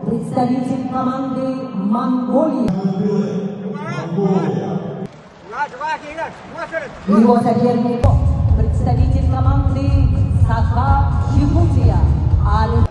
Представитель команды Монголии. Его соперник — представитель команды Саха, Якутия, Александр.